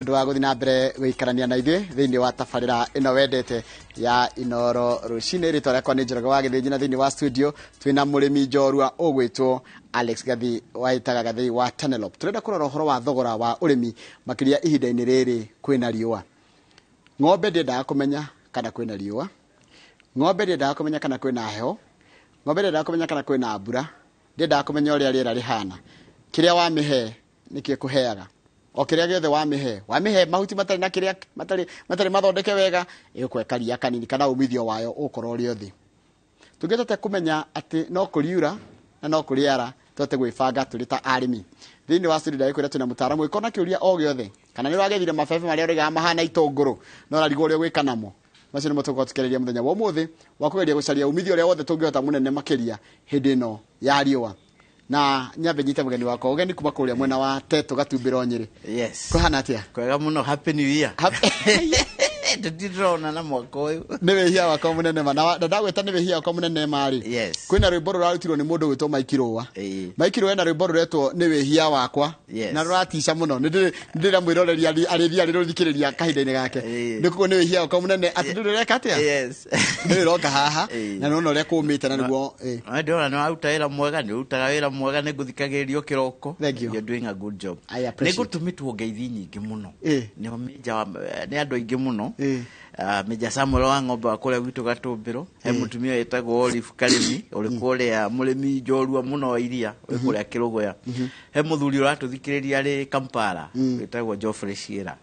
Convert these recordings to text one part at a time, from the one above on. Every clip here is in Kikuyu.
Ũndũ wa gũthiĩ na mbere gũikarania na ithuĩ thĩinĩ wa tabarĩra ĩno wendete ya Inoro Rũcinĩ. Rĩtwa rĩakwa nĩ Njoroge wa Gĩthĩnji, na thĩinĩ wa studio twĩna mũrĩmi njorua ũgwĩtwo Alex Gathii, wĩtagwo Gathii wa Tanelop. Tũrenda kũrora ũhoro wa thogora wa ũrĩmi, makĩria ihinda-inĩ rĩrĩ kwĩna riũa. Ng'ombe ndĩendaga kũmenya kana kwĩna riũa, ng'ombe ndĩendaga kũmenya kana kwĩna heho, ng'ombe ndĩendaga kũmenya kana kwĩna mbura, ndĩendaga kũmenya ũrĩa rĩera rĩhana. Kĩrĩa wamĩhe nĩkĩo ĩkũheaga, o kĩrĩa gĩothe wamĩhe. Wamĩhe mahuti matarĩ na kĩrĩa matarĩ mathondeke wega, ĩgũkũhe karia kanini kana umithio wayo ũgũkorwo ũrĩ o thĩ. Tũngĩhota kũmenya atĩ no kũriura na no kũrĩara, tũhote gwĩbanga tũrĩ ta arĩmi. Thĩinĩ wa studio ndagĩkwĩra twĩna mũtaaramu ũngĩkorwo na kĩũria o gĩothe, kana nĩ ũragethire mabebe marĩa ũraigaga mahana itũngũrũ no ũrarigwo ũrĩa ũgwĩka namo, macio nĩmo tũgũkorwo tũkĩarĩria mũthenya wa ũmũthĩ wa kũgeria gũcaria umithio ũrĩa wothe tũngĩhota mũnene makĩria hĩndĩ ĩno ya riũa. Na nyambe nyite mũgeni wakwa ũgeni kuma kũrĩa mwena wa Teto, Gatumbĩro, Nyĩrĩ. Yes. Kũhana atĩa? Kwega mũno, happy new year. Tũtironana mwaka ũyũ. Nĩ wĩhia wakwa mũnene ma na ndagwĩta nĩ wĩhia wakwa mũnene ma rĩ, kwĩna rwĩmbo rũrarutirwo nĩ mũndũ gwĩtwo Mike Rũa. Mike Rũa ena rwĩmbo rũretwo "Nĩ Wĩhia Wakwa" na rũratica mũno. Nĩ ndĩra mwĩroreri arĩthiĩ arĩrũthikĩrĩria kahinda-inĩ gake. Nĩ kuo nĩ wĩhia wakwa mũnene atĩ ndũrĩ ũreka atĩa. Nĩ ũroka haha na nĩwona ũrĩa kũmĩte na nĩguo. Na ndĩrona nĩ waruta wĩra mwega, nĩ ũrutaga wĩra mwega, nĩ ngũthikagĩrĩrio kĩroko. Thank you. You're doing a good job. I appreciate. Nĩ ngũtũmĩtwo ngeithi nyingĩ mũno nĩ nĩ andũ aingĩ mũno. Ah, Meja Samuel wa ng'ombe wa kũrĩa gwitũ Gatũmbĩro, he mũtumia wĩtagwo Olive Karĩmi ũrĩ kũrĩa, mũrĩmi njorua mũno wa iria ũrĩ kũrĩa Kĩrũgũya, he mũthuri ũratũthikĩrĩria arĩ Kampala wĩtagwo Geoffrey Ciĩra,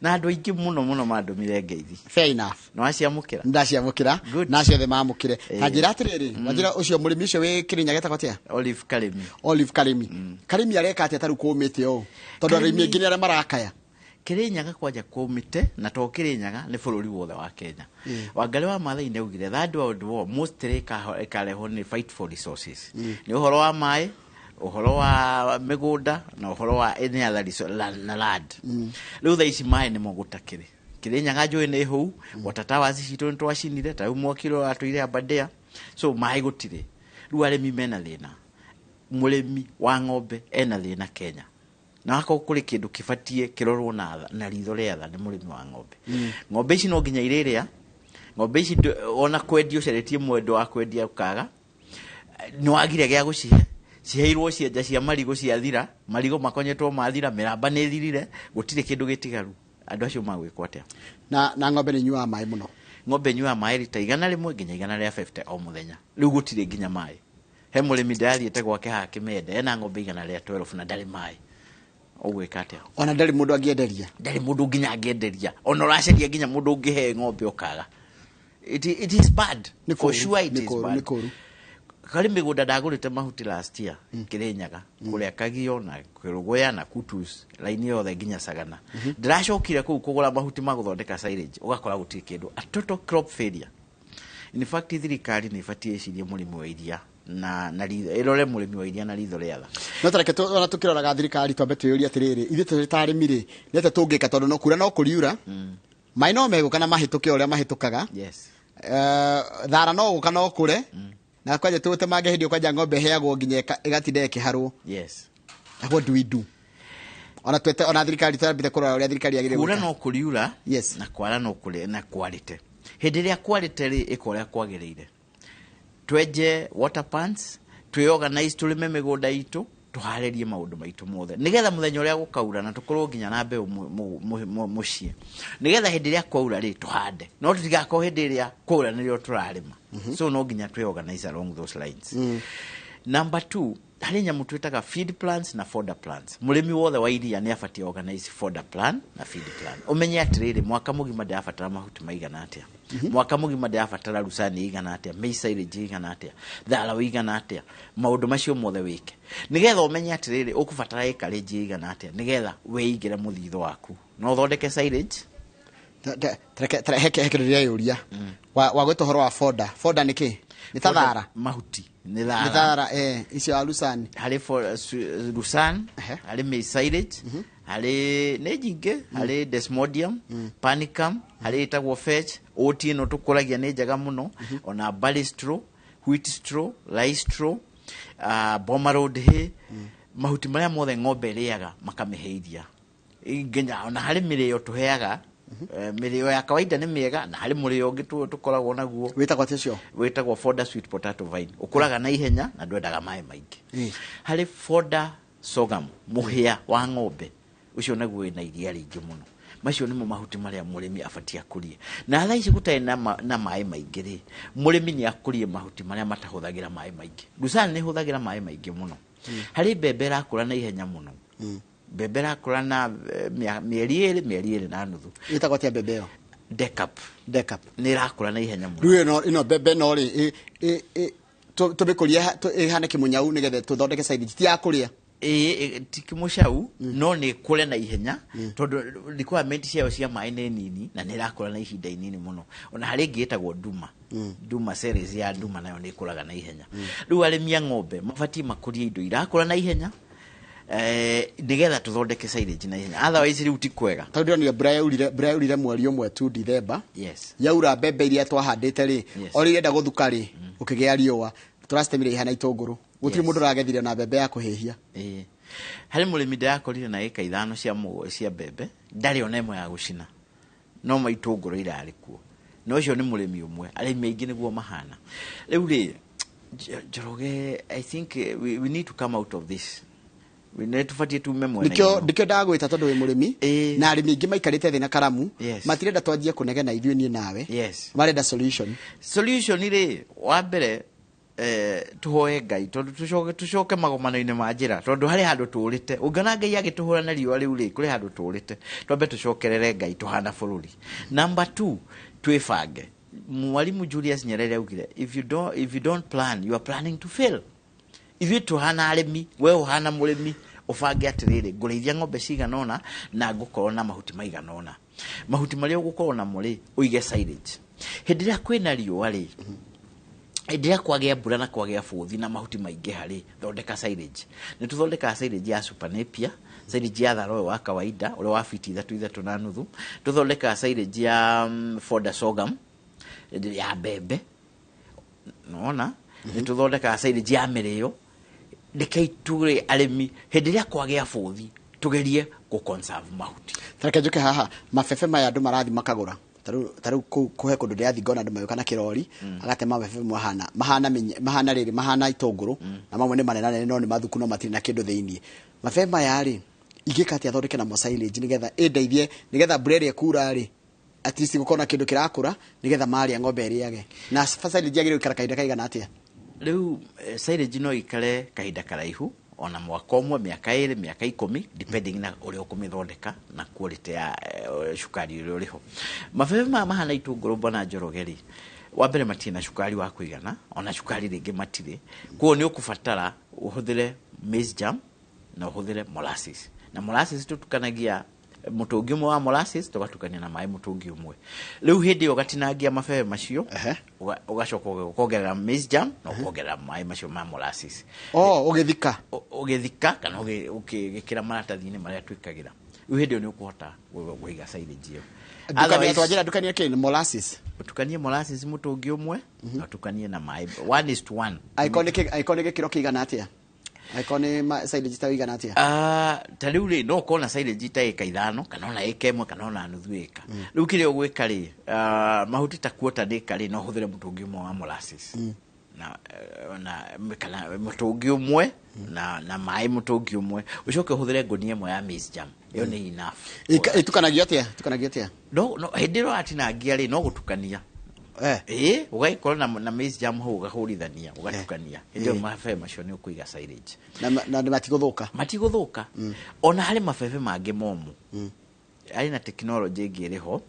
na andũ aingĩ mũno mũno mandũmire ngeithi. Fair enough. Nĩ waciamũkĩra? Ndaciamũkĩra. Good. Na ciothe mamũkĩre. Ta njĩra atĩrĩrĩ, wanjĩra ũcio mũrĩmi ũcio wĩ Kĩrĩnyaga etagwo atĩa? Olive Karĩmi. Olive Karĩmi. Karĩmi areka atĩa tarĩu kũmĩte ũũ, tondũ arĩmi aingĩ nĩ arĩa marakaya? Kĩrĩnyaga kwanja kũmĩte, na to Kĩrĩnyaga, nĩ bũrũri wothe wa Kenya. Wangarĩ wa Maathai nĩ augire Third World War mostly ĩkarehwo nĩ fight for resources, nĩ ũhoro wa maĩ, ũhoro wa mĩgũnda na ũhoro wa any other na land. Rĩu thaa ici maĩ nĩmo gũtakĩrĩ. Kĩrĩnyaga njũĩ nĩ hũu, water towers citũ nĩ twacinire, ta rĩu mwaki ũrĩa ũratũire Aberdare, so maĩ gũtirĩ. Rĩu arĩmi mena thĩna, mũrĩmi wa ng'ombe ena thĩna Kenya, na wakorwo kũrĩ kĩndũ kĩbatiĩ kĩrorwo na ritho rĩa tha nĩ mũrĩmi wa ng'ombe. Ng'ombe ici no nginya irĩrĩa ng'ombe ici, ona kwendia ũcaretie mwendo wa kwendia ũkaga, nĩ wagire gĩa gũcihe, ciheirwo cienja cia marigũ ciathira, marigũ makonyetwo mathira, mĩramba nĩ ĩthirire, gũtirĩ kĩndũ gĩtigaru. Andũ acio magwĩkwo atĩa? Na ng'ombe nĩ inyuaga maĩ mũno. Ng'ombe ĩnyuaga maĩ rita 100 nginya 150 o mũthenya. Rĩu gũtirĩ nginya maĩ. He mũrĩmi ndĩrathiĩte gwake haha Kĩmende, ena ng'ombe 112 na ndarĩ maĩ. Ũgwĩka atĩa? Ona ndarĩ mũndũ angĩenderia. Ndarĩ mũndũ nginya angĩenderia, ona ũracaria nginya mũndũ ũngĩhe ng'ombe ũkaga. It is bad. Nĩ For kũũru, sure it nĩ is kũũru, bad. nĩ kũũru. Harĩ mĩgũnda ndagũrĩte mahuti last year Kĩrĩnyaga, kũrĩa Kagio na Kĩrũgũya na Kutus, raini yothe nginya Sagana. Ndĩracokire kũu kũgũra mahuti ma gũthondeka silage, ũgakora gũtirĩ kĩndũ, a total crop failure. In fact, thirikari nĩ ĩbatiĩ ĩcirie mũrĩmi wa iria na ritho, ĩrore mũrĩmi wa iria na ritho rĩa tha. No tareke ona tũkĩroraga thirikari, twambe twĩyũrie atĩrĩrĩ, ithuĩ tũrĩ ta arĩmi rĩ, nĩ atĩa tũngĩka? Tondũ no kura no kũriura, maĩ no megũka na mahĩtũke ũrĩa mahĩtũkaga. Thara no gũka no kũre na kwanja tũtemange hĩndĩ ĩyo, kwanja ng'ombe ĩheagwo nginya ĩgatinda ĩkĩharwo. What do we do? Ona twete ona thirikari, twambite kũrora ũrĩa thirikari yagĩrĩire Kura gwĩka. No kũriura na kwara no kũrĩ na kwarĩte. Hĩndĩ ĩrĩa kwarĩte rĩ, ĩka ũrĩa kwagĩrĩire, twenje water pans, twĩ organize, tũrĩme mĩgũnda itũ, tũharĩrie maũndũ maitũ mothe nĩgetha mũthenya ũrĩa gũkaura na tũkorwo nginya na mbeũ mũciĩ, nĩgetha hĩndĩ ĩrĩa kwaura rĩ, tũhande, no tũtigakorwo hĩndĩ ĩrĩa kwaura nĩrĩo tũrarĩma. So no nginya twĩ organize along those lines. Number two, harĩ nyamũ twĩtaga feed plans na fodder plans. Mũrĩmi wothe wa iria nĩ abatiĩ organize fodder plan na feed plan, ũmenye atĩrĩrĩ, mwaka mũgima ndĩrabatara mahuti maigana atĩa, mwaka mũgima ndĩrabatara lucerne igana atĩa, maize silage igana atĩa, thara ũigana atĩa. Maũndũ macio mothe wĩke nĩgetha ũmenye atĩrĩrĩ, ũkũbatara acreage igana atĩa nĩgetha wĩigĩre mũthithũ waku na ũthondeke silage. He kĩndũ ndĩreyũria wa gwĩta ũhoro wa fodder. Fodder nĩ kĩ? Nĩ ta thara? Mahuti nĩ Nĩ thara. Thara, icio ya lucerne. Harĩ lucerne, harĩ maize silage, harĩ nĩ nyingĩ, harĩ desmodium, panicum, harĩ ĩtagwo fetch, oat ĩno tũkũragia nĩ njega mũno, ona barley straw, wheat straw, rice straw, boma road hay, mahuti marĩa mothe ng'ombe ĩrĩaga makamĩhe iria. Nginya ona harĩ mĩrĩo tũheaga, mĩrĩo ya kawaida nĩ mĩega, na harĩ mũrĩo ũngĩ tũkoragwo naguo. Wĩtagwo atĩa ũcio? Wĩtagwo fodder sweet potato vine, ũkũraga na ihenya na ndwendaga maĩ maingĩ. Harĩ fodder sorghum, mũhĩa wa ng'ombe, ũcio naguo wĩna iria rĩingĩ mũno. Macio nĩmo mahuti marĩa mũrĩmi abatie akũrie. Na thaa ici gũtarĩ na maĩ maingĩ rĩ, mũrĩmi nĩ akũrie mahuti marĩa matahũthagĩra maĩ maingĩ. Lucerne nĩ ĩhũthagĩra maĩ maingĩ mũno. Harĩ mbembe ĩrakũra na ihenya mũno, mbembe ĩrakũra na mĩeri 2, mĩeri 2.5. Ĩtagwo atĩa mbembe ĩyo? Decap. Decap. Nĩ ĩrakũra na ihenya mũno. Rĩu ĩno mbembe no rĩ, tũmĩkũrie ĩhane kĩmũnyau nĩgetha tũthondeke silage, ti ya kũrĩa. Ĩĩ, ti kĩmũcau, no nĩ ĩkũre na ihenya tondũ requirement ciayo cia maĩ nĩ nini na nĩ ĩrakũra na ihinda inini mũno. Ona harĩ ĩngĩ ĩtagwo nduma, nduma series ya nduma nayo nĩ ĩkũraga na ihenya. Rĩu arĩmi a ng'ombe mabatiĩ makũrie indo irakũra na ihenya, nĩgetha tũthondeke silage na ihenya, otherwise rĩu ti kwega. Tondũ ndĩronire mbura yaurire mweri ũmwe tu, Dithemba. Yaura, mbembe iria twahandĩte rĩ, o rĩrĩa irenda gũthuka rĩ, gũkĩgĩa riũa, tũracitemire ihana itũngũrũ, gũtirĩ mũndũ ũragethire na mbembe ya kũhĩhia. Ĩĩ. Harĩ mũrĩmi ndĩrakorire na ĩka 5 cia mbembe, ndarĩ ona ĩmwe ya gũcina, no maitũngũrũ irarĩ kuo. Na ũcio nĩ mũrĩmi ũmwe, arĩmi aingĩ nĩguo mahana. Rĩu rĩ, Njoroge, I think we need to come out of this. Nĩ tũbatiĩ tume mwena. Nĩkĩo ndagwĩta tondũ wĩ mũrĩmi, na arĩmi aingĩ maikarĩte thĩ na karamu, matirenda twanjie kũnegena ithuĩ, niĩ nawe. Marenda solution. Solution rĩ, wa mbere, tũhoe Ngai, tondũ tũcoke magomano-inĩ ma njĩra, tondũ harĩ handũ tũrĩte. Ũngĩona Ngai agĩtũhũra na riũa rĩu rĩ, kũrĩ handũ tũrĩte. Twambe tũcokerere Ngai tũhana bũrũri. Number two, twĩbange. Mwalimu Julius Nyerere augire, If you don't plan, you are planning to fail." Ithuĩ tũhana arĩmi, we ũhana mũrĩmi, ũbange atĩrĩrĩ, ngũrĩithia ng'ombe cigana ũna na ngũkorwo na mahuti maigana ũna. Mahuti marĩa ũgũkorwo namo rĩ, ũige silage. Hĩndĩ ĩrĩa kwĩna riũa rĩ, hĩndĩ ĩrĩa kwagĩa mbura na kwagĩa bũthi na mahuti maingĩha rĩ, thondeka silage. Nĩ tũthondekaga silage ya super napier, silage ya thara ũyũ wa kawaida ũrĩa wa fiti 3, 3.5. Tũthondekaga silage ya fodder sorghum, ya mbembe. Nona nĩ tũthondekaga silage ya mĩrĩo. Rekei tũrĩ arĩmi, hĩndĩ ĩrĩa kwagĩa bũthi tũgerie gũ conserve mahuti. Tareke njũke haha, mabebe maya andũ marathiĩ makagũra. Tarĩu kũhe kũndũ ndĩrathiĩ ngona andũ magĩũka na kĩrori, agatema mabebe mahana rĩrĩ, mahana itũngũrũ, na mamwe nĩ manene no nĩ mathuku, no matirĩ na kĩndũ thĩiniĩ. Mabebe maya rĩ, ingĩka atĩa thondeke namo silage nĩgetha ĩndeithie, nĩgetha mbura ĩrĩa ĩkura rĩ, at least gũkorwo na kĩndũ kĩrakũra, nĩgetha marĩa ng'ombe ĩrĩage? Na silage yagĩrĩirwo gũikara kahinda kaigana atĩa? Rĩu silage no ikare kahinda karaihu, ona mwaka ũmwe, mĩaka 2, mĩaka 10, depending na ũrĩa ũkũmĩthondeka na quality ya cukari ũrĩa ũrĩho. Mabebe maya mahana itũngũrũ, bwana Njoroge rĩ, wa mbere matirĩ na cukari wa kũigana, ona cukari rĩngĩ matirĩ. Koguo nĩ ũkũbatara ũhũthĩre maize germ na ũhũthĩre molasses. Na molasses tũtukanagia mũtũngi ũmwe wa molasses, tũgatukania na maĩ mũtũngi ũmwe. Rĩu hĩndĩ ĩyo ũgatinangia mabebe macio, ũgacoka ũkongerera maize germ na ũkongerera maĩ macio ma molasses. O ũgĩthika? Ũgĩthika kana ũgĩkĩra maratathi-inĩ marĩa twĩkagĩra. Rĩu hĩndĩ ĩyo nĩ ũkũhota kũiga silage ĩyo. Ndukania. Otherwise- Twanjĩra ndukanie kĩ? Molasses? Ũtukanie molasses mũtũngi ũmwe na ũtukanie na maĩ 1:1. Angĩkorwo nĩ gĩkĩro kĩigana atĩa? Angĩkorwo nĩ silage ta ĩigana atĩa? Ah, ta rĩu rĩ, no ũkorwo na silage ta ĩka 5 kana ona ĩka 1 kana ona nuthu ĩka. Rĩu kĩrĩa ũgwĩka rĩ, mahuti ta quarter ĩka rĩ, no ũhũthĩre mũtũngi ũmwe wa molasses na kana mũtũngi ũmwe na maĩ mũtũngi ũmwe, ũcoke ũhũthĩre ngũnia ĩmwe ya maize germ. Ĩyo nĩ enough. Ĩtukanagio atĩa? Ĩtukanagio atĩa? No hĩndĩ ĩrĩa ũratinangia rĩ, no gũtukania. Ĩĩ, ũgagĩkorwo na maize germ hau, ũgahũrithania, ũgatukania. Hĩndĩ ĩyo mabebe macio nĩ ũkũiga silage. Na nĩ matigũthũka? Matigũthũka. Ona harĩ mabebe mangĩ momũ, harĩ na tekinoronjĩ ĩngĩ ĩrĩ ho.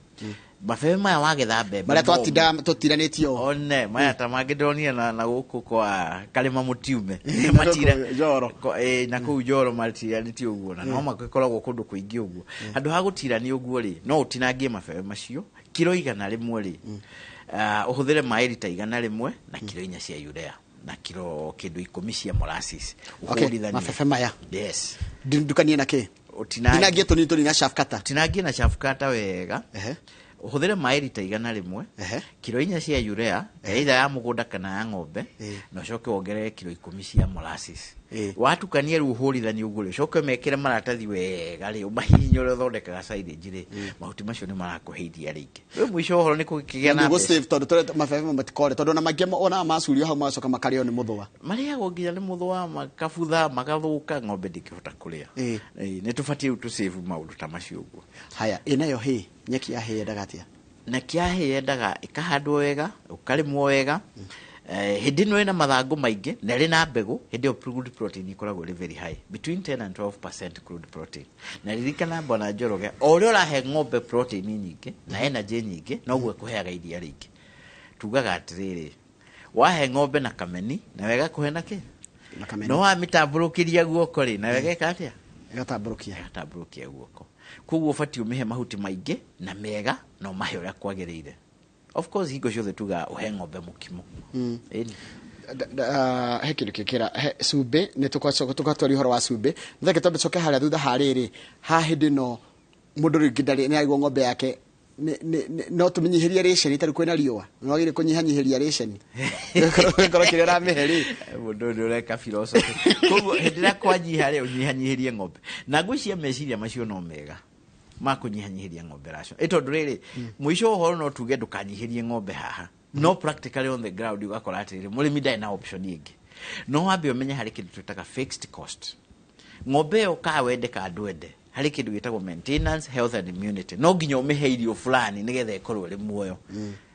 Mabebe maya wagetha mbembe Marĩa momũ, twatinda tũtiranĩtio? One maya ta mangĩ ndĩronire na gũkũ kwa karĩma mũtiume. Na Matira gũkũ Njoro. Na kũu Njoro matiranĩtio ũguo, na no magĩkoragwo kũndũ kũingĩ ũguo. Handũ ha gũtirania ũguo rĩ, no ũtinangie mabebe macio kiro 100 rĩ, ũhũthĩre maĩ rita 100 na kiro 4 cia urea na kiro kĩndũ 10 cia molasses. Ũhũrithanie. Mabebe maya? Yes. Ndukanie na kĩ? Ũtinangie. Ndinangie tũnini tũnini na chaff cutter? Ũtinangie na chaff cutter wega. Ũhũthĩre maĩ rita 100, kiro 4 cia urea, either ya mũgũnda kana ya ng'ombe, na ũcoke wongerere kiro 10 cia molasses. Watukania rĩu ũhũrithanie ũguo rĩ, ũcoke ũmekĩre maratathi wega rĩ, ũmahihinye ũrĩa ũthondekaga silage rĩ, mahuti macio nĩ marakũhe iria rĩingĩ. Rĩu mũico wa ũhoro nĩ kũgĩa na Nĩ mbeca. save tondũ tũrĩa mabebe matikore, tondũ ona mangĩ ona macurio hau magacoka makarĩo nĩ mũthũa. Marĩagwo nginya nĩ mũthũa, makabutha, magathũka, ng'ombe ndĩngĩhota kũrĩa. Nĩ tũbatiĩ rĩu tũsave maũndũ ta macio ũguo. Haya, ĩnayo hĩ, nyeki ya hĩ yendaga atĩa? Na kĩa hĩ yendaga ĩkahandwo wega, ũkarĩmwo wega. Hĩndĩ ĩno ĩna mathangũ maingĩ na ĩrĩ na mbegũ, hĩndĩ ĩyo crude protein ĩkoragwo ĩrĩ very high, between 10 and 12% crude protein. Na ririkana, bwana Njoroge, o ũrĩa ũrahe ng'ombe protein nyingĩ na energy nyingĩ, noguo ĩkũheaga iria rĩingĩ. Tugaga atĩrĩrĩ, wahe ng'ombe na kameni, nawe ĩgakũhe na kĩ? Na kameni. No wamĩtambũrũkĩria guoko rĩ, nawe ĩgeka atĩa? Ĩgatambũrũkia. Ĩgatambũrũkia guoko. Koguo ũbatiĩ ũmĩhe mahuti maingĩ na mega na ũmahe ũrĩa kwagĩrĩire. Of course, hingo ciothe tugaga ũhe ng'ombe mũkimo. Ĩni. He kĩndũ kĩkĩra he cumbĩ, nĩ tũgatwaria ũhoro wa cumbĩ. Nĩtheke twambe tũcoke harĩa thutha ha rĩrĩ, ha hĩndĩ ĩno mũndũ rĩngĩ ndarĩ nĩ aigua ng'ombe yake no tũmĩnyihĩrie rĩceni, tarĩu kwĩna riũa, nĩ wagĩrĩire kũnyihanyihĩria rĩceni gĩkorwo kĩrĩa ũramĩhe rĩ. Mũndũ ũyũ nĩ ũreka philosophy. Koguo hĩndĩ ĩrĩa kwanyiha rĩ, ũnyihanyihĩrie ng'ombe. Na ngwĩciria meciria macio no mega ma kũnyihanyihĩria ng'ombe ration, ĩ tondũ rĩrĩ, mũico wa ũhoro no tuge ndũkanyihĩrie ng'ombe haha, no practically on the ground ũgakora atĩrĩrĩ, mũrĩmi ndarĩ na option ĩngĩ. No wambe ũmenye harĩ kĩndũ twĩtaga fixed cost. Ng'ombe ĩyo, ka wende ka ndwende, harĩ kĩndũ gĩtagwo maintenance, health and immunity. No nginya ũmĩhe irio fulani nĩgetha ĩkorwo ĩrĩ muoyo,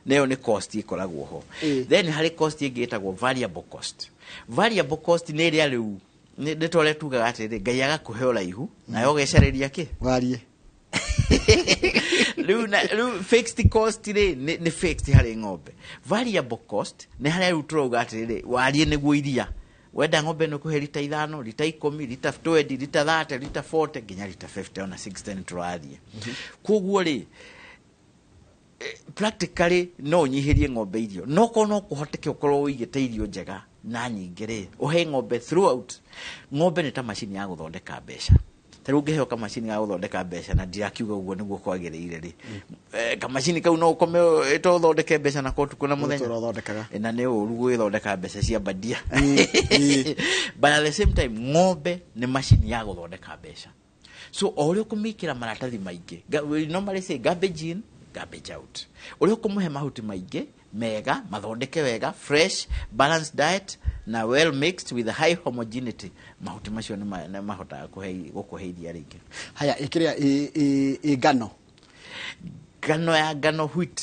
nayo nĩ cost ĩkoragwo ho. Then harĩ cost ĩngĩ ĩtagwo variable cost. Variable cost nĩ ĩrĩa rĩu nĩ ta ũrĩa tugaga atĩrĩrĩ, Ngai agakũhe ũraihu nawe ũgecarĩria kĩ? Warie. Rĩu rĩu fixed cost rĩ, nĩ fixed harĩ ng'ombe. Variable cost nĩ harĩa rĩu tũrauga atĩrĩrĩ, warie nĩguo iria wenda ng'ombe ĩno kũhe rita 5, rita 10, rita 20, rita 30, rita 40, nginya rita 50, ona 60 nĩ tũrathiĩ. Koguo rĩ, practically no ũnyihĩrie ng'ombe irio, no korwo no kũhoteke ũkorwo ũigĩte irio njega na nyingĩ rĩ, ũhe ng'ombe throughout. Ng'ombe nĩ ta macini ya gũthondeka mbeca. Ta rĩu ũngĩheo kamacini ga gũthondeka mbeca, na ndirakiuga ũguo nĩguo kwagĩrĩire rĩ, kamacini kau no ũkome to ũthondeke mbeca nako ũtukũ na mũthenya. Ũtũra ũthondekaga. Na nĩ ũru gwĩthondeka mbeca cia bandia, but at the same time ng'ombe nĩ macini ya gũthondeka mbeca. So o ũrĩa ũkũmĩkĩra maratathi maingĩ, we normally say garbage in, garbage out, ũrĩa ũkũmũhe mahuti maingĩ mega, mathondeke wega, fresh, balanced diet na well mixed with high homogeneity, mahuti macio nĩ mahotaga gũkũhe iria rĩingĩ. Haya, ĩkĩrĩa ĩ ngano? Ngano ya ngano, wheat,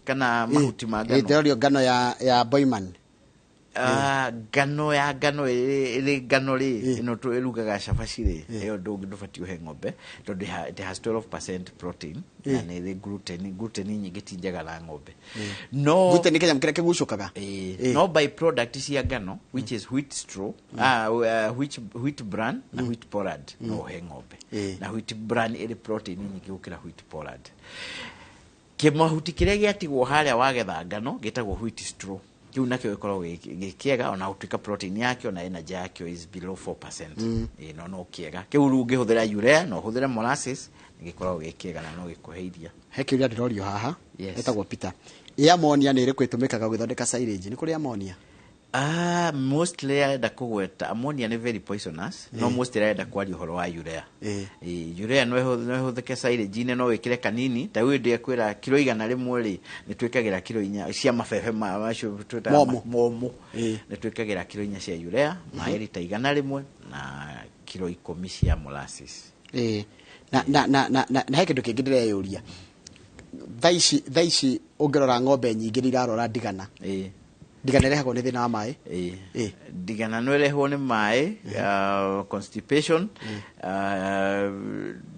kana mahuti ma ngano? Ndĩrorio ngano ya Boyman. Ah, ngano ya ngano ĩrĩ ngano rĩ, ĩno ĩrugaga cabaci rĩ, ĩyo ndũbatiĩ ũhe ng'ombe tondũ it has 12% protein na nĩ ĩrĩ gluten. Gluten nyingĩ ti njega na ng'ombe, no Gluten nĩ kĩnyamũ kĩrĩa kĩgucũkaga. No by product cia ngano, which is wheat straw, wheat bran na wheat pollard, no ũhe ng'ombe. Na wheat bran ĩrĩ protein nyingĩ gũkĩra wheat pollard. Kĩmahuti kĩrĩa gĩatigwo harĩa wagetha ngano gĩtagwo wheat straw, kĩu nakĩo gĩkoragwo gĩ kĩega, ona gũtuĩka protein yakĩo na energy yakĩo is below 4%. No kĩega kĩu. Rĩu ũngĩhũthĩra urea na ũhũthĩre molasses, nĩ gĩkoragwo gĩ kĩega na no gĩkũhe iria. He kĩũria ndĩrorio haha. Yes. Ĩtagwo Peter. Ĩ ammonia nĩ ĩrĩkũ ĩtũmĩkaga gũthondeka silage? Nĩ kũrĩ ammonia? Ah, mostly arenda kũgweta ammonia nĩ very poisonous, no mostly arenda kwaria ũhoro wa urea. Urea no ĩhũthĩke silage-inĩ, no wĩkĩre kanini. Ta rĩu ndĩ kwĩra kiro 100 rĩ, nĩ twĩkagĩra kiro 4 cia mabebe macio twĩtaga Momũ. Momũ. Nĩ twĩkagĩra kiro 4 cia urea, maĩ rita 100 na kiro 10 cia molasses. Na he kĩndũ kĩngĩ ndĩreyũria thaa ici. Ũngĩrora, ng'ombe nyingĩ nĩ irarora ndigana. Ndigana ĩrehagwo nĩ thĩna wa maĩ? Ndigana no ĩrehwo nĩ maĩ, constipation,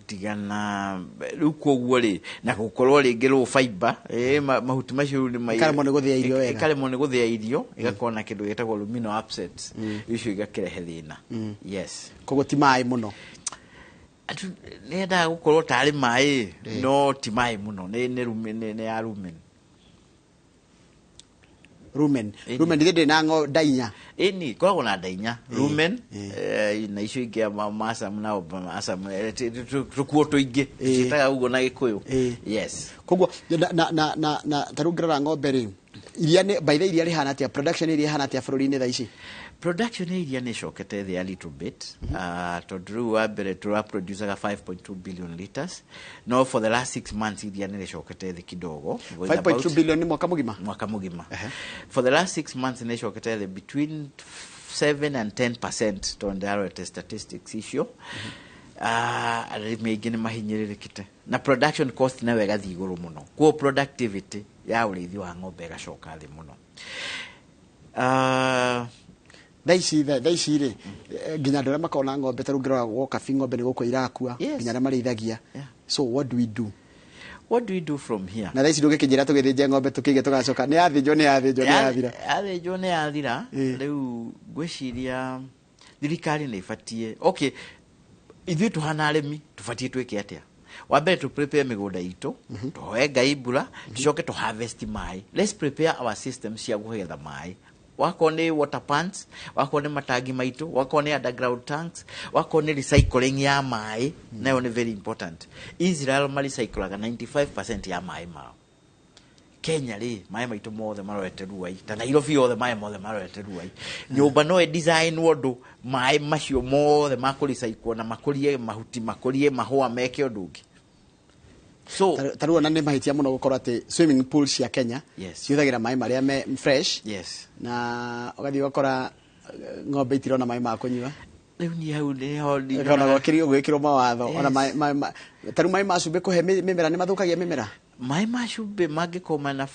ndigana rĩu koguo rĩ, na gũkorwo rĩngĩ low fiber, mahuti macio rĩu nĩ Ĩkaremwo nĩ gũthĩa irio wega. Ĩkaremwo nĩ gũthĩa irio, ĩgakorwo na kĩndũ gĩtagwo ruminal upset, icio igakĩrehe thĩna, yes. Koguo ti maĩ mũno? Nĩendaga gũkorwo tarĩ maĩ, no ti maĩ mũno, nĩ ya rumen. Rumen. Rumen ndĩ na nda inya. Ĩni, koragwo na nda inya, rumen, na icio ingĩ masam na masam, tũkuo tũingĩ ciĩtaga ũguo na Gĩkũyũ. Yes. Koguo na tarĩu ngĩrora ng'ombe rĩ, Iria nĩ by the iria rĩhana atĩa, production iria ĩhana atĩa bũrũri-inĩ thaa ici? Production ya iria nĩ ĩcokete thĩ a little bit, tondũ rĩu wa mbere tũra producaga 5.2 billion liters, no for the last 6 months iria nĩ rĩcokete thĩ kidogo with 5.2 billion nĩ mwaka mũgima? Mwaka mũgima. For the last 6 months nĩ ĩcokete thĩ between 7 and 10%, tondũ ndarorete statistics icio. Arĩmi aingĩ nĩ mahinyĩrĩrĩkĩte na production cost nayo ĩgathiĩ igũrũ mũno, kuo productivity ya ũrĩithi wa ng'ombe ĩgacoka thĩ mũno. Thaa ici rĩ, nginya andũ arĩa makoragwo na ng'ombe, ta rĩu ngĩrora gwoka bi ng'ombe nĩ gũkua irakua, nginya arĩa marĩithagia. So what do we do? What do we do from here? Na thaa ici ndũgĩkĩnjĩra tũgĩthĩnje ng'ombe tũkĩige tũgacoka nĩ yathĩnjwo, nĩ yathĩnjwo, nĩ yathira. Yathĩnjwo nĩ yathira. Rĩu ngwĩciria thirikari nĩ ĩbatiĩ, okay, ithuĩ tũhana arĩmi tũbatiĩ twĩke atĩa? Wa mbere, tũ prepare mĩgũnda itũ, tũhoe Ngai mbura, tũcoke tũ harvest maĩ. Let's prepare our system cia kũgetha maĩ, wakorwo nĩ water pans, wakorwo nĩ matangi maitũ, wakorwo nĩ underground tanks, wakorwo nĩ recycling ya maĩ, nayo nĩ very important. Israel marecyclaga 95% ya maĩ mao. Kenya rĩ, maĩ maitũ mothe marorete Ruai, ta Nairobi yothe maĩ mothe marorete Ruai. Nyũmba no ĩdesign ũndũ maĩ macio mothe makũrecycle na makũrie mahuti, makũrie mahũa, meke ũndũ ũngĩ. So Ta rĩu ona nĩ mahĩtia mũno gũkorwo atĩ swimming pool cia Kenya cihũthagĩra maĩ marĩa me fresh, na ũgathiĩ ũgakora ng'ombe itirona maĩ ma kũnyua. Rĩu niĩ hau nĩho Ona gwakĩrĩirwo gwĩkĩrwo mawatho ona ta rĩu maĩ ma cumbĩ kũhe mĩmera nĩ mathũkagia mĩmera. Maĩ ma cumbĩ mangĩkorwo mena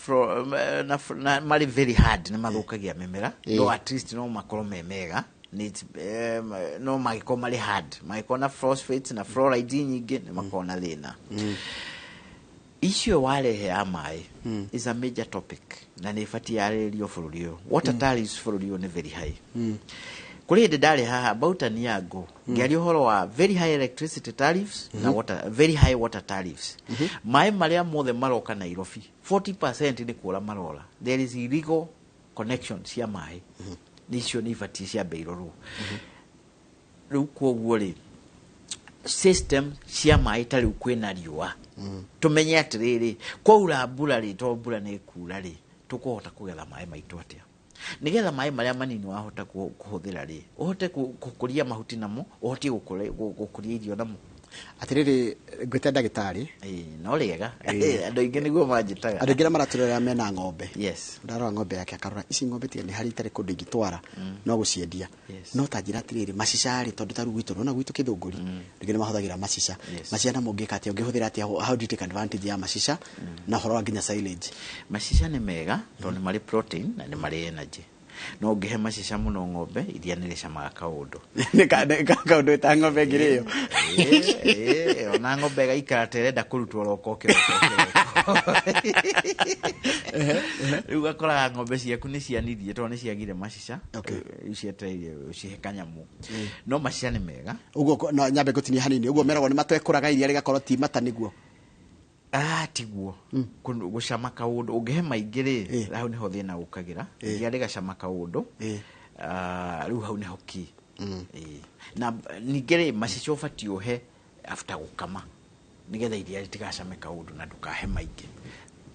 na marĩ very hard nĩ mathũkagia mĩmera. No at least no makorwo me mega. No mangĩkorwo marĩ hard, mangĩkorwo na phosphates na fluoride nyingĩ, nĩ makorwo na thĩna. Icio warehe ya maĩ is a major topic na nĩ ĩbatiĩ yarĩrĩrio bũrũri ũyũ. Water tariffs bũrũri ũyũ nĩ very high. Kũrĩ hĩndĩ ndarĩ haha about a year ago ngĩaria ũhoro wa very high electricity tariffs na water, very high water tariffs. Maĩ marĩa mothe maroka Nairobi, 40% nĩ kũra marora. There is illegal connection cia maĩ. Nĩ icio nĩ ibatiĩ ciambe irorwo rĩu. Koguo rĩ, system cia maĩ, ta rĩu kwĩna riũa, tũmenye atĩrĩrĩ, kwaura mbura rĩ, to mbura nĩ kura rĩ, tũkũhota kũgetha maĩ maitũ atĩa nĩgetha maĩ marĩa manini wahota kũhũthĩra rĩ, ũhote gũkũria mahuti namo, ũhotie gũkũria irio namo. Atĩrĩrĩ, ngwĩte ndagĩtarĩ. Ĩĩ, no rĩega, andũ aingĩ nĩguo manjĩtaga. Andũ aingĩ arĩa maratũrora mena ng'ombe, ndarora ng'ombe yake akarora ici ng'ombe tiga nĩ harĩ itarĩ kũndũ ingĩtwara no gũciendia. No ta njĩra atĩrĩrĩ, macica rĩ, tondũ ta rĩu gwitũ nona gwitũ Kĩthũngũri rĩngĩ nĩ mahũthagĩra macica. Macica namo ũngĩka atĩa, ũngĩhũthĩra atĩa? How do you take advantage ya macica na ũhoro wa nginya silage? Macica nĩ mega tondũ nĩ marĩ protein na nĩ marĩ energy, no ũngĩhe macica mũno ng'ombe, iria nĩ rĩcamaga kaũndũ. Nĩ kaũndũ ta ng'ombe ĩngĩrĩo. Ĩĩ, ona ng'ombe ĩgaikara ta ĩrenda kũrutwo roko kĩroko kĩroko. Rĩu ũgakoraga ng'ombe ciaku nĩ cianirie tondũ nĩ ciagire macica. Rĩu cietereire ũcihe kanyamũ, no macica nĩ mega. Ũguo no nyambe ngũtinie hanini, ũguo meragwo nĩ matwekũraga iria rĩgakorwo ti mata, nĩguo? Ah, tiguo. Gũcama kaũndũ ũngĩhe maingĩ rĩ, hau nĩho thĩna ũkagĩra. Iria rĩgacama kaũndũ. Ah, rĩu hau nĩho ki. Ĩĩ. Na ningĩ rĩ, macica ũbatiĩ ũhe after gũkama nĩgetha iria rĩtigacame kaũndũ, na ndũkahe maingĩ.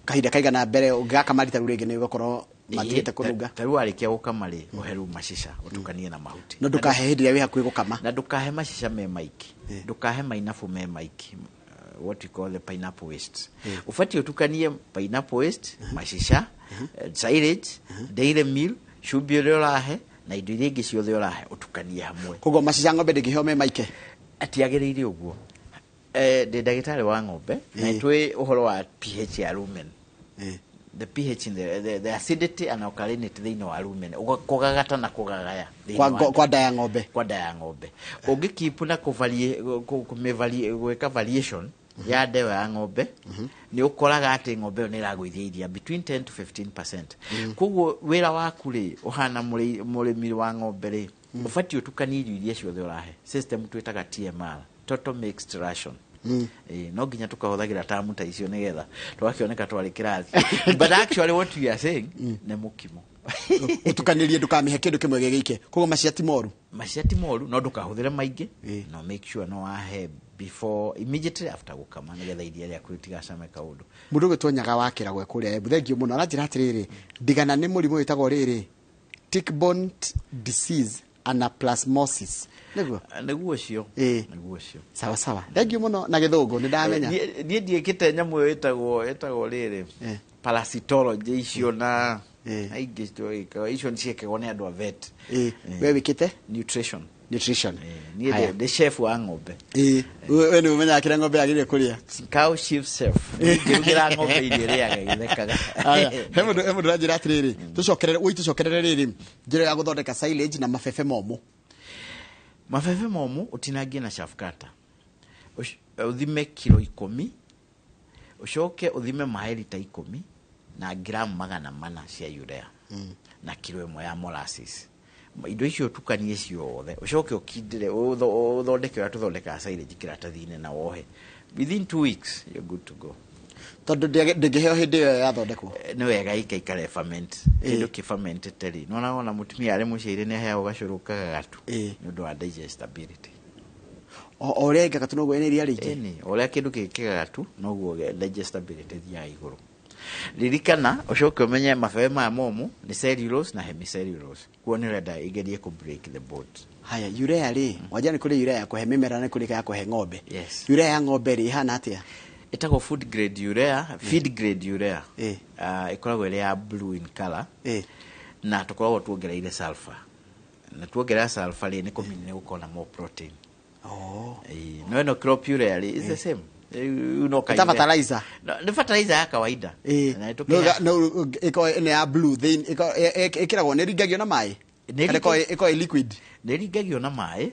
Kahinda kaigana mbere ũngĩgakama rita rĩu rĩngĩ nĩ ũgakorwo matigĩte kũnunga? Ta rĩu warĩkia gũkama rĩ, ũhe rĩu macica ũtukanie na mahuti. No ndũkahe hĩndĩ ĩrĩa wĩ hakuhĩ gũkama? Na ndũkahe macica me maingĩ, ndũkahe mainabu me maingĩ, what we call the pineapple waste. Ũbatiĩ ũtukanie pineapple waste, macica, silage, dairy meal, cumbĩ ũrĩa ũrahe na indo iria ingĩ ciothe ũrahe, ũtukanie hamwe. Koguo macica ng'ombe ndĩngĩheo me maike? Atiagĩrĩire ũguo. Ndĩ ndagĩtarĩ wa ng'ombe na twĩ ũhoro wa pH ya rumen, the pH in the acidity and alkalinity thĩinĩ wa rumen. Kũgagata na kũgagaya thĩinĩ wa nda. Kwa nda ya ng'ombe. Kwa nda ya ng'ombe, ũngĩkeep na gwĩka variation ya ndeo ya ng'ombe, nĩ ũkoraga atĩ ng'ombe ĩyo nĩ ĩragũithia iria between 10 to 15%. Koguo wĩra waku rĩ, ũhana mũrĩmi wa ng'ombe rĩ, ũbatiĩ ũtukanie irio iria ciothe ũrahe, system twĩtaga TMR, total mixed ration. Ĩĩ, no nginya tũkahũthagĩra tamu ta icio nĩgetha twakĩoneka twarĩ kĩrathi, but actually what we are saying nĩ mũkimo. Ũtukanĩrie, ndũkamĩhe kĩndũ kĩmwe gĩgĩike, koguo macia ti moru. Macia ti moru, no ndũkahũthĩre maingĩ. No make sure no wahe before, immediately after gũkama, nĩgetha iria rĩaku rĩtigacame kaũndũ. Mũndũ ũgwĩtwo Nyaga wa Kĩragwe kũrĩa Embu, thengiũ mũno, aranjĩra atĩrĩrĩ, ndigana nĩ mũrimũ wĩtagwo rĩrĩ, tick-borne disease anaplasmosis, nĩguo? Nĩguo ũcio. Nĩguo ũcio. Sawa sawa, thengiũ mũno na gĩthũngũ, nĩ ndamenya. Niĩ ndiĩkĩte nyamũ ĩyo ĩtagwo rĩrĩ, parasitology icio na na ingĩ twĩkaga icio, nĩ ciĩkagwo nĩ andũ a vet. We wĩkĩte? Nutrition. Nutrition. Niĩ Haya. ndĩ chef wa ng'ombe. We nĩ ũmenyaga kĩrĩa ng'ombe yagĩrĩire kũrĩa. Cow chief chef, ngĩrugĩra ng'ombe irio ĩrĩaga ĩgĩthekaga. Haya, he mũndũ ũranjĩra atĩrĩrĩ, tũcokerere woi, tũcokerere rĩrĩ, njĩra ya gũthondeka silage na mabebe momũ. Mabebe momũ ũtinangie na chaff cutter. Ũthime kiro 10, ũcoke ũthime maĩ rita 10 na gramu 400 cia urea na kiro 1 ya molasses. Indo icio ũtukanie ciothe, ũcoke ũkindĩre, ũthondeke ũrĩa tũthondekaga silage kĩratathi-inĩ na wohe. Within 2 weeks you're good to go. Tondũ ndĩngĩheo hĩndĩ ĩyo yathondekwo. Nĩ wega ikaikara ferment. Kĩndũ kĩ fermentete rĩ, nona ona mũtumia arĩ mũciaire nĩ aheagwo gacũrũ kagagatu nĩ ũndũ wa digestibility. O ũrĩa ĩngagatu noguo ĩna iria rĩingĩ. Ĩni, o ũrĩa kĩndũ kĩ kĩgagatu noguo digestibility ĩthiaga igũrũ. Ririkana ũcoke ũmenye mabebe maya momũ nĩ cellulose na hemicellulose, kuo nĩ ũrenda igerie kũ break the boat. Haya, urea rĩ, wanja nĩ kũrĩ urea ya kũhe mĩmera, nĩ kũrĩ ya kũhe ng'ombe. Yes. Urea ya ng'ombe rĩ, ĩhana atĩa? Ĩtagwo food grade urea, feed grade urea. Ĩkoragwo ĩrĩ ya blue in color na tũkoragwo tuongereire sulfur, na tuongerera sulfur rĩ, nĩ kũmini nĩ gũkorwo na more protein. Ĩĩ, no ĩno crop urea rĩ, is the same. Rĩu no Ta ka urea. Fertilizer. No, nĩ fertilizer ya kawaida. Na No, ĩkoragwo ĩno ya blue thĩinĩ, ĩkĩragwo, nĩ ĩringagio na maĩ? Nĩ Kana ĩkoragwo ĩ liquid? Nĩ ĩringagio na maĩ.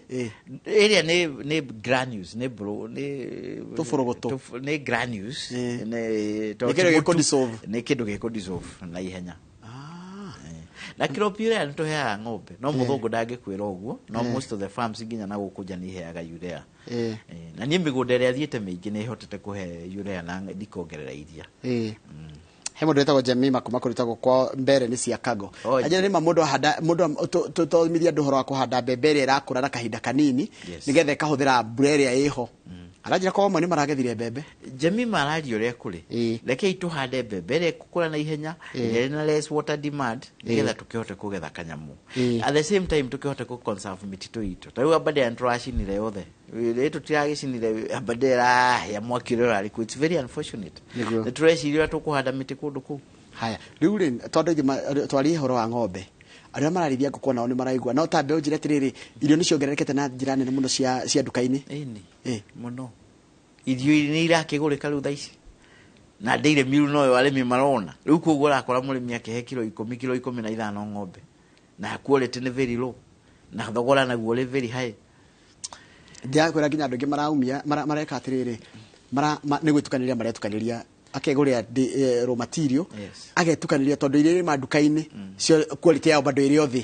Ĩrĩa nĩ granules, nĩ blue, nĩ Tũbũrũgũtũ. Nĩ granules. Nĩ Nĩ kĩndũ gĩkũ dissolve. Nĩ kĩndũ gĩkũ dissolve na ihenya. Na crop urea nĩ tũheaga ng'ombe, no mũthũngũ ndangĩkwĩra ũguo, no most of the farms nginya na gũkũ nja nĩ iheaga urea. Na niĩ mĩgũnda ĩrĩa thiĩte mĩingĩ nĩ ĩhotete kũhe urea na ndikongerera iria. He mũndũ wĩtagwo Jemima kuma kũrĩ wĩtagwo kwa mbere nĩ cia Kago. Oh, Anjĩra nĩma mũndũ ahanda, mũndũ tũthomithia andũ ũhoro wa kũhanda mbembe ĩrĩa ĩrakũra na kahinda kanini nĩgetha ĩkahũthĩra mbura ĩrĩa ĩho. Aranjĩra kwa amwe nĩ maragethire mbembe. Jemima araria ũrĩa kũrĩ. Rekei tũhande mbembe ĩrĩa ĩgũkũra na ihenya, ĩrĩa ĩna less water demand, nĩgetha tũkĩhote kũgetha kanyamũ, at the same time tũkĩhote kũ conserve mĩtitũ itũ. Ta rĩu Aberdare nĩtũracinire yothe, rĩ tũtiragĩcinire Aberdare, ĩrahĩa mwaki ũrĩa ũrarĩ kuo. It's very unfortunate. Nĩguo. Nĩ tũreciria ũrĩa tũkũhanda mĩtĩ kũndũ kũu. Haya, rĩu rĩ, tondũ ithuĩ twarie ũhoro wa ng'ombe, arĩa mararĩithia ngũkũ nao nĩ maraigua, no ta mbeũ njĩra atĩrĩrĩ, irio nĩ ciongererekete na njĩra nene mũno cia nduka-inĩ. Ĩni. Mũno irio nĩ irakĩgũrĩka rĩu thaa ici, na dairy meal noyo arĩmi marona rĩu, koguo ũrakora mũrĩmi akĩhe kiro 10, kiro 15 ng'ombe, na quality nĩ very low na thogora naguo ũrĩ very high. Ndĩrakwĩra nginya andũ aingĩ maraumia mareka atĩrĩrĩ, nĩ gwĩtukanĩria maretukanĩria, akegũrĩra raw material, agetukanĩria, tondũ iria irĩ nduka-inĩ cio quality yao bado ĩrĩ o thĩ.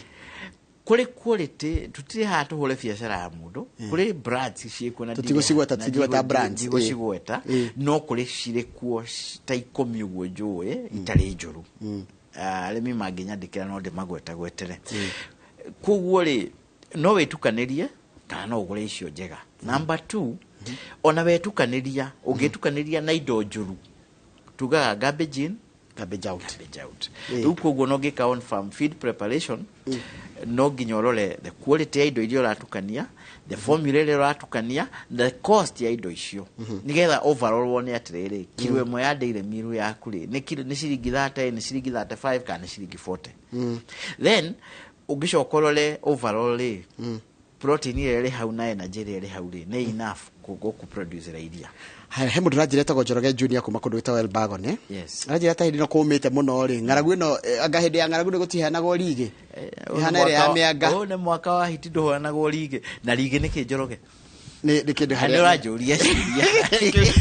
Kũrĩ quality, tũtirĩ haha tũhũre biacara ya mũndũ, kũrĩ brands ciĩkuo na Tũtigũcigweta, na tũtingĩgweta brands, ndigũcigweta, no kũrĩ cirĩ kuo ta 10 ũguo njũĩ itarĩ njũru. Ah, arĩmi mangĩnyandĩkĩra no ndĩmagwetagwetere. Koguo rĩ, no wĩtukanĩrie kana no ũgũre icio njega. Number two, ona wetukanĩria, ũngĩtukanĩria na indo njũru, tugaga garbage in, garbage out. Garbage out. Rĩu koguo no ngĩka on farm feed preparation, no nginya ũrore the quality ya indo iria ũratukania, the formula ĩrĩa ũratukania, the cost ya indo icio, nĩgetha overall wone atĩrĩrĩ, kiro 1 ya dairy meal yaku rĩ, nĩ kiro, nĩ ciringi 30, nĩ ciringi 35 kana nĩ ciringi 40. Then ũngĩcoka ũrore overall rĩ, protein ĩrĩa ĩrĩ hau na energy ĩrĩa ĩrĩ hau rĩ, nĩ enough gũkũproducera iria. Haya, he mũndũ ũranjĩra etagwo Njoroge Junior kuma kũndũ gwĩtagwo Elbagon, eh? Yes. Aranjĩra ta hĩndĩ ĩno kũũmĩte mũno rĩ, ng'aragu ĩno, anga hĩndĩ ya ng'aragu nĩ gũtiheanagwo rigĩ ĩhana ĩrĩa ya mĩanga? Ũyũ nĩ mwaka wa hiti, ndũheanagwo rigĩ. Na rigĩ nĩ kĩ, Njoroge? Nĩ kĩndũ Na nĩ ũranjũria ciũria.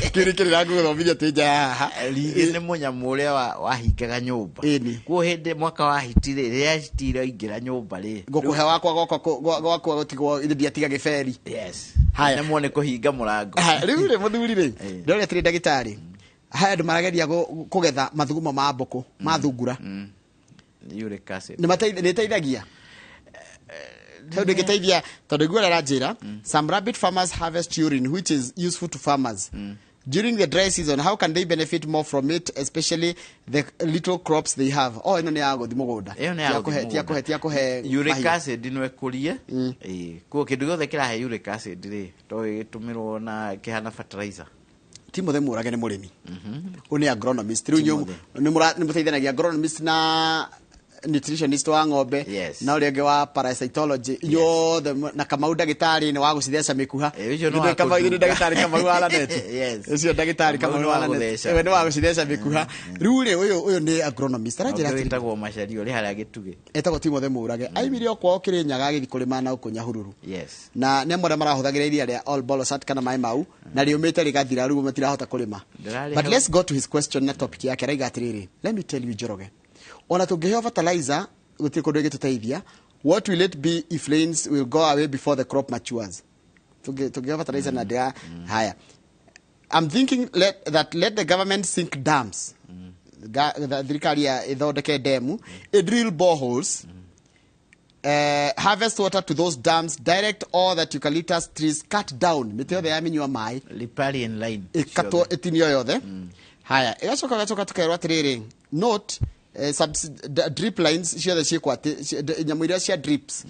Kĩu nĩ kĩndũ ndagũthomithia twĩ nja ya haha. Rigĩ nĩ mũnyamũ ũrĩa wahingaga nyũmba. Kuo hĩndĩ mwaka wa hiti rĩ, rĩrĩa hiti iraingĩra nyũmba rĩ, Ngũkũhe wakwa gwakwa gwakwa gũtigwo ithe ndiatiga gĩberi. Yes. Haya. Nemwo nĩ kũhinga mũrango. Haya, rĩu rĩ, mũthuri rĩ, Ĩĩ. ndĩrona atĩrĩ, ndagĩtarĩ, haya andũ marageria kũgetha mathugumo ma mbũkũ ma thungura. Uric acid. Nĩ ĩteithagia tondũ ĩngĩteithia, tondũ iguo aranjĩra, some rabbit farmers harvest urine, which is useful to farmers during the dry season. How can they benefit more from it, especially the little crops they have? Oh, ĩno nĩ ya gũthi mũgũnda. Ĩyo nĩ ya Ti ya gũthiĩ kũhe- ti ya mũgũnda. kũhe ti ya kũhe Uric mahiũ. acid no ĩkũrie. Ĩĩ, koguo kĩndũ gĩothe kĩrahe uric acid rĩ, to gĩtũmĩrwo na kĩhana fertilizer. Timothy Mũrage nĩ mũrĩmi, ũyũ nĩ agronomist. Rĩu Timothy. nĩ mũteithanagia, agronomist na nutritionist wa ng'ombe, Yes. na ũrĩa ũngĩ wa parasitology, inyuothe na Kamau ndagĩtarĩ nĩ wa gũcitheca mĩkuha. Eh, ũcio nĩ Nĩ wa Kamau nĩ kũndunga. ndagĩtarĩ Kamau wa Lanet. Yes. Ũcio ndagĩtarĩ Kamau Kamau nĩ wa wa Lanet. gũtheca. We nĩ wa gũcitheca mĩkuha. Rĩu rĩ, ũyũ nĩ agronomist, aranjĩra Ũngĩ atĩrĩ, wĩtagwo Macaria ũrĩ harĩa Gĩtugĩ. Etagwo Timothy Mũrage, aimire o kwao Kĩrĩnyaga agĩthiĩ kũrĩma na gũkũ Nyahururu, Yes. na nĩ amwe arĩa marahũthagĩra iria rĩa Ol Bolosat kana maĩ mau, na rĩũmĩte rĩgathira, rĩu matirahota kũrĩma. Ndĩrarĩ But hau. let's go to his question na topic yake. Araiga atĩrĩrĩ, let me tell you, Njoroge, ona tũngĩheo fertilizer gũtirĩ kũndũ ĩgĩtũteithia. What will it be if rains will go away before the crop matures? Tũngĩheo fertilizer na ndĩra haya. I'm thinking let the government sink dams. Thirikari ya ĩthondeke demu, drill boreholes, harvest water to those dams, direct all that eucalyptus trees cut down, mĩtĩ yothe ya mĩnyua maĩ Riparian line. ĩkatwo, ĩtinio yothe. Haya, ĩgacoka gacoka tũkerwo atĩrĩrĩ, note, drip lines ciothe ciĩkwo atĩ nyamũ iria cia drips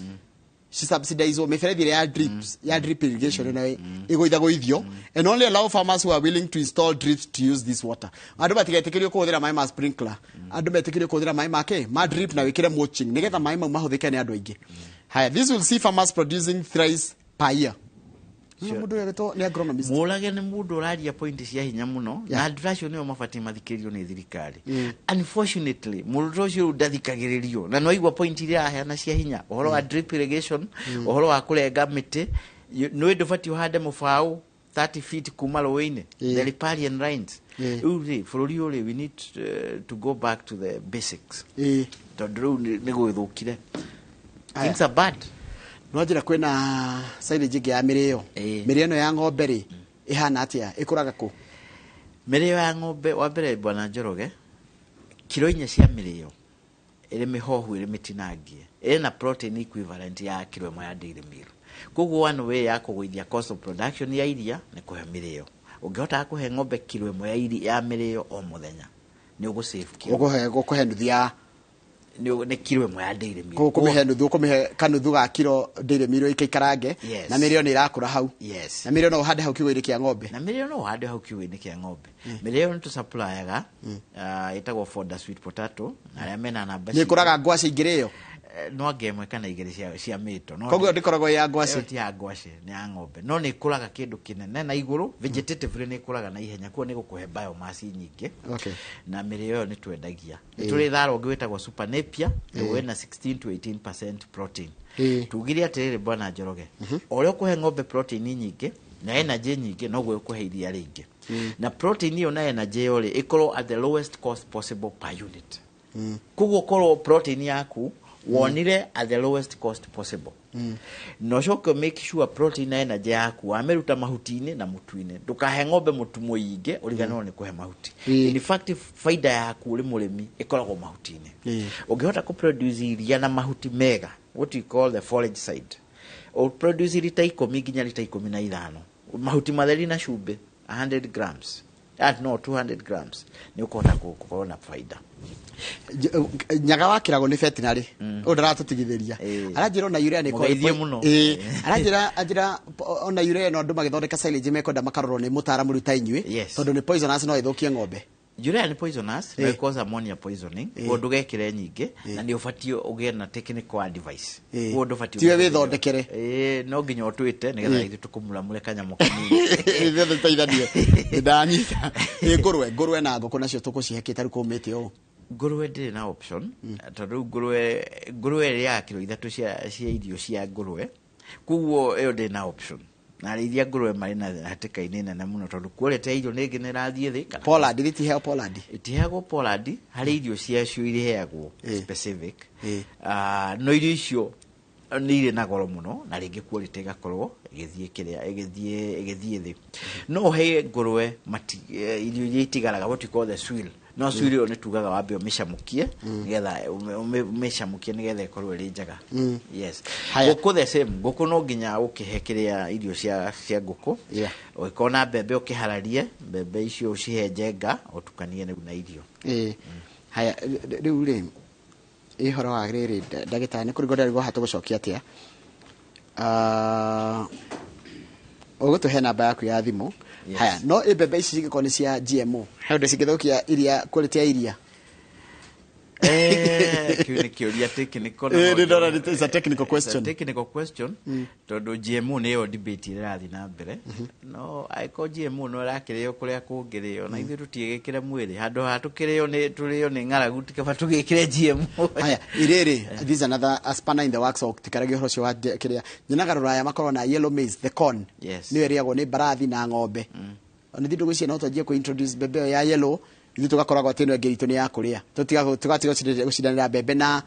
cisubsidizwo, mĩberethi ĩrĩa ya drips, ya drip irrigation ĩno ĩgũithagũithio, and only allow farmers who are willing to install drips to use this water. Andũ matigetĩkĩrio kũhũthĩra maĩ ma sprinkler, andũ metĩkĩrio kũhũthĩra maĩ ma kĩ, ma drip, na wĩkĩre mulching nĩgetha maĩ mau mahũthĩke nĩ andũ aingĩ. Haya, this will see farmers producing thrice per year. Mũndũ ũyũ agĩtwo nĩ agronomist. Mũrage nĩ mũndũ ũraria point cia hinya mũno, na andũ acio nĩo mabatiĩ mathikĩrĩrio nĩ thirikari. Unfortunately, mũndũ ũcio rĩu ndathikagĩrĩrio, na nĩwaigua point iria araheana cia hinya, ũhoro wa drip irrigation, ũhoro wa kũrenga mĩtĩ. Nĩũĩ ndũbatiĩ ũhande mũbaũ 30 feet kuma rũĩ-inĩ, the riparian lines. Rĩu rĩ, bũrũri ũyũ rĩ, we need to go back to the basics, tondũ rĩu nĩ gũgĩthũkire. Aya. Things are bad. No njĩra kwĩna silage ĩngĩ ya mĩrĩo. Mĩrĩo ĩno ya ng'ombe rĩ, ĩhana atĩa? Ĩkũraga kũ? Mĩrĩo ya ng'ombe, wa mbere, bwana Njoroge, kiro 4 cia mĩrĩo ĩrĩ mĩhohu, ĩrĩ mĩtinangie, ĩrĩ na protein equivalent ya kiro 1 ya dairy meal. Koguo one way ya kũgũithia cost of production ya iria nĩ kũhe mĩrĩo. Ũngĩhota kũhe ng'ombe kiro 1 ya ya mĩrĩo o mũthenya, nĩ ũgũsave kiro Ũkũhe nuthu ya nĩ kiro 1 ya dairy meal. Kũmĩhe nuthu, ũkũmĩhe kanuthu ga kiro dairy meal ikaikarange. Yes. Na mĩrĩo nĩ ĩrakũra hau. Yes. Na mĩrĩo no ũhande hau kiugũ-inĩ kĩa ng'ombe. Na mĩrĩo no ũhande hau kiugũ-inĩ kĩa ng'ombe. Mĩrĩo nĩ tũsupplyaga, ĩtagwo fodder sweet potato, na arĩa mena namba Nĩ ĩkũraga ngwacĩ ingĩrĩo? No anga 1 kana 2 cia mĩto. No Koguo ndĩkoragwo ĩ ya ngwacĩ? Ĩyo ti ya ngwacĩ, nĩ ya ng'ombe, no nĩ ĩkũraga kĩndũ kĩnene na igũrũ. Vegetatively nĩ ĩkũraga na ihenya, koguo nĩ gũkũhe biomass nyingĩ. Na mĩrĩo ĩyo nĩ twendagia. Nĩ tũrĩ thara ũngĩ wĩtagwo super napier, wĩna 16 to 18% protein. Tugire atĩrĩrĩ, bwana Njoroge, o ũrĩa ũkũhe ng'ombe protein nyingĩ na energy nyingĩ, noguo ĩkũhe iria rĩingĩ, na protein ĩyo na energy ĩyo rĩ, ĩkorwo at the lowest cost possible per unit. Koguo korwo protein yaku wonire at the lowest cost possible, na ũcoke make sure protein na energy yaku wamĩruta mahuti-inĩ na mũtu-inĩ. Ndũkahe ng'ombe mũtu mũingĩ ũriganĩrwo nĩ kũhe mahuti. In fact, faida yaku ũrĩ mũrĩmi ĩkoragwo mahuti-inĩ. Ũngĩhota kũproduce iria na mahuti mega, what we call the forage side, ũproduce rita 10 nginya rita 15, mahuti matheri na cumbĩ 100 grams at no 200 grams, nĩ ũkũhota gũkorwo na faida. Nyaga wa kĩrago nĩ veterinary ũyũ ndaratũtigithĩria. Aranjĩra ona urea nĩ Mũgeithie mũno. Ĩĩ, aranjĩra anjĩra ona urea ĩno andũ magĩthondeka silage mekwenda makarorwo nĩ mũtaaramu rĩu ta inyuĩ, tondũ nĩ poisonous, no ĩthũkie ng'ombe. Urea nĩ poisonous, no ĩcause ammonia poisoning. Koguo ndũgekĩre nyingĩ, na nĩ ũbatiĩ ũgĩe na technical advice. Koguo ndũbatiĩ Tiwe wĩthondekere. Ĩĩ, no nginya ũtwĩte nĩgetha ithuĩ tũkũmuramure kanyamũ kanini. Ithuothe tũteithanie. Ndanyita. Ĩ ngũrwe na ngũkũ nacio tũkũcihe kĩ tarĩu kũmĩte ũũ? Ngũrwe ndĩrĩ na option, tondũ rĩu ngũrwe ĩrĩaga kiro 3 cia irio cia ngũrwe, koguo ĩyo ndĩrĩ na option, na arĩithia ngũrwe marĩ na hatĩka-inĩ nene mũno, tondũ quality ya irio nĩ ĩngĩ nĩ ĩrathiĩ thĩ kana Pollard itiheo pollard? Itiheagwo pollard. Harĩ irio ciacio iheagwo specific. Ah, no irio icio Nĩ irĩ na goro mũno, na rĩngĩ quality ĩgakorwo ĩgĩthiĩ kĩrĩa ĩgĩthiĩ thĩ. No ũhe ngũrwe irio iria itigaraga, what you call the swill. No swill ĩyo nĩ tugaga wambe ũmĩcamũkie nĩgetha ũmĩcamũkie nĩgetha ĩkorwo ĩrĩ njega. Yes. Haya. Ngũkũ the same. Ngũkũ no nginya ũkĩhe kĩrĩa irio cia ngũkũ. Ũngĩkorwo na mbembe, ũkĩhararie mbembe icio, ũcihe njenga, ũtukanie rĩu na irio. Ĩĩ, haya, rĩu rĩ, ĩhoro wa rĩrĩ, ndagĩtarĩ, nĩ kũringwo ndarigwo haha tũgũcokia atĩa. Ah, ũgũtũhe namba yaku ya thimũ. Yes. Haya, no ĩ mbembe ici cingĩkorwo nĩ cia GMO, he ũndũ cingĩthũkia iria, quality ya iria? Kĩu nĩ kĩũria technical. Nĩ ndona it's a technical question. It's a technical question, tondũ GMO nĩyo debate ĩrĩa ĩrathiĩ na mbere. No angĩkorwo GMO no ĩrakĩrĩo kũrĩa kũngĩrĩo, na ithuĩ tũtiĩgĩkĩre mwĩrĩ handũ ha tũkĩrĩo nĩ tũrĩo nĩ ng'aragu, tikaba tũgĩkĩre GMO. Haya, irĩrĩ, this is another a spanner in the works of tikaragia ũhoro ũcio wa kĩrĩa nyonaga rũraya makorwo na yellow maize, the corn. Nĩyo ĩrĩagwo nĩ mbarathi na ng'ombe. Ona ithuĩ ndũgwĩciria no twanjie kũ introduce mbembe ĩyo ya yellow, ithuĩ tũgakoragwo atĩ ĩno ĩngĩ itũ nĩ ya kũrĩa, tũgatiga gũcindanĩra mbembe na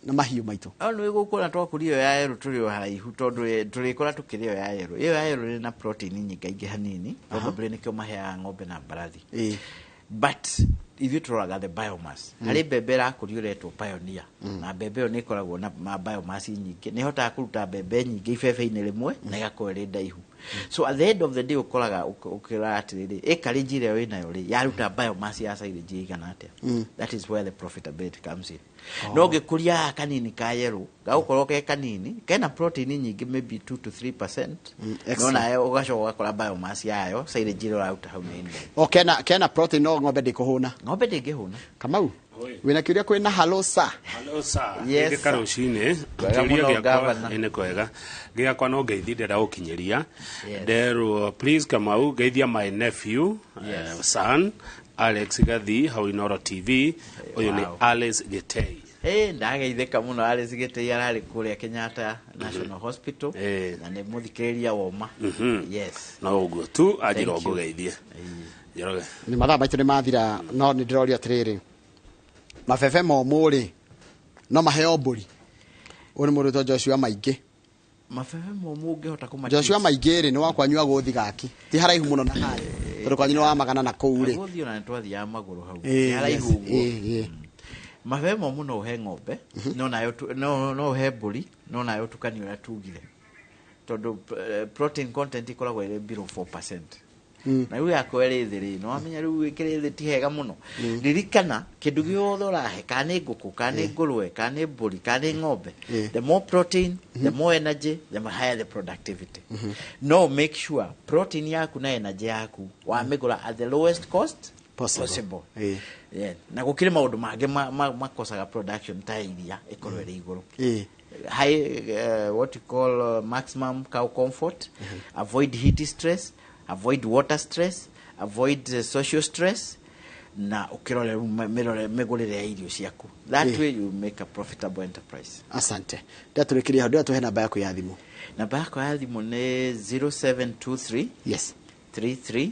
mahiũ maitũ. No nĩ gũkũra twakũria ĩyo ya yellow, tũrĩ o haraihu, tondũ tũrĩkora tũkĩrĩa ĩyo ya yellow. Ĩyo ya yellow ĩrĩ na protein nyingaingĩ hanini, probably nĩkĩo maheaga ng'ombe na mbarathi. But ithuĩ tũroraga the biomass. Harĩ mbembe ĩrakũrio ĩretwo Pioneer, na mbembe ĩyo nĩ ĩkoragwo na biomass nyingĩ, nĩ ĩhotaga kũruta mbembe nyingĩ ibebe-inĩ rĩmwe na ĩgakorwo ĩrĩ ndaihu. So at the end of the day ũkoraga ũkĩrora atĩrĩrĩ, acreage ĩrĩa wĩnayo rĩ, yaruta biomass ya silage ĩigana atĩa? That is where the profitability comes in. No ũngĩkũria haha kanini ka yellow, gagũkorwo ke kanini, kena protein nyingĩ, maybe 2 to 3%, Extra. No nayo ũgacoka ũgakora biomass yayo, silage ĩrĩa ũraruta hau nĩ nene. O kena protein, no ng'ombe ndĩkũhũna. Ng'ombe ndĩngĩhũna. Kamau, Oi. wĩna kĩũria kwĩna hello sir. Hello sir. Yes, Gĩka sir. rũcinĩ. Kwega Kĩũria mũno, gĩakwa Governor. nĩ kwega. Gĩakwa no ngeithi ndĩrenda gũkinyĩria. Yes. Nderwo please Kamau geithia my nephew, son Alex Gathi hau Inoro TV. Ũyũ nĩ Alex Gitei. Ndageithĩka mũno. Alex Gitei ararĩ kũrĩa Kenyatta National Hospital na nĩ mũthikĩrĩria woma. Yes. No ũguo tu anjĩra Thank you. ngũgeithie. Njoroge. Nĩ mathaa maitũ nĩ mathira, no nĩ ndĩroria atĩrĩrĩ, mabebe momũ rĩ, no maheo mbũri? Ũyũ nĩ mũndũ wĩtwo Joshua Maingĩ. Mabebe momũ ũngĩhota kũma Joshua Maingĩ rĩ, nĩ wakwanyua gũthi gaki ti haraihu mũno na harĩa, tondũ kwanyu nĩ wa magana na kũu rĩ. Gũthiĩ ona nĩ twathiaga magũrũ hau. Ti haraihu ũguo. Mabebe momũ no ũhe ng'ombe, no nayo no ũhe mbũri, no nayo ũtukanie ũrĩa tugire, tondũ protein content ĩkoragwo ĩrĩ below 4%. Na rĩu yakwa ĩrĩ thĩ rĩ, nĩ wamenya rĩu ĩkĩrĩ thĩ ti hega mũno. Ririkana kĩndũ gĩothe ũrahe, kana nĩ ngũkũ, kana nĩ ngũrwe, kana nĩ mbũri, kana nĩ ng'ombe, the more protein, the more energy, the higher the productivity. No make sure protein yaku na energy yaku wamĩgũra at the lowest cost possible. Possible. Yeah. Na gũkĩrĩ maũndũ mangĩ makosaga production ta iria ĩkorwo ĩrĩ igũrũ. High, what you call maximum cow comfort, avoid heat stress, avoid water stress, avoid social stress, na ukirore mĩrore mĩgũrĩre ya irio ciaku. That way you make a profitable enterprise. Asante. Ndatũrĩkĩria hau, ndĩratũhe namba yaku ya thimũ. Namba yakwa ya thimũ nĩ 0723 33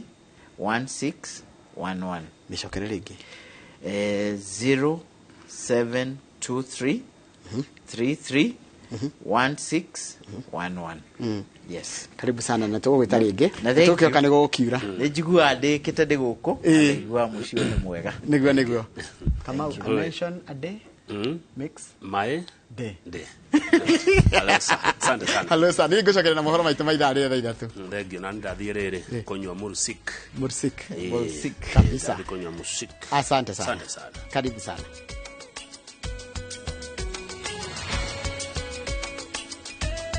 1611. Mĩcokere rĩngĩ. 0723 33 1611. Yes. Karibu sana, na tũgũgwĩta rĩngĩ. Na thank tũkĩoka you. nĩ gũgũkiura. Nĩ njiguaga ndĩkĩte ndĩ gũkũ. Ndaiguaga mũciĩ ũyũ nĩ mwega. Nĩguo. Kamau, a mention a day makes Mae day. Day. Hello sir. Asante sana. Hello sir, nĩ ngũcokeria na mohoro maitũ ma ithaa rĩrĩ thaa 3. Thengiũ, na ndathiĩ rĩrĩ kũnyua mursik. Mursik. Mursik. Kabisa. Ndathiĩ kũnyua mursik. Asante sana. Asante sana. Karibu sana.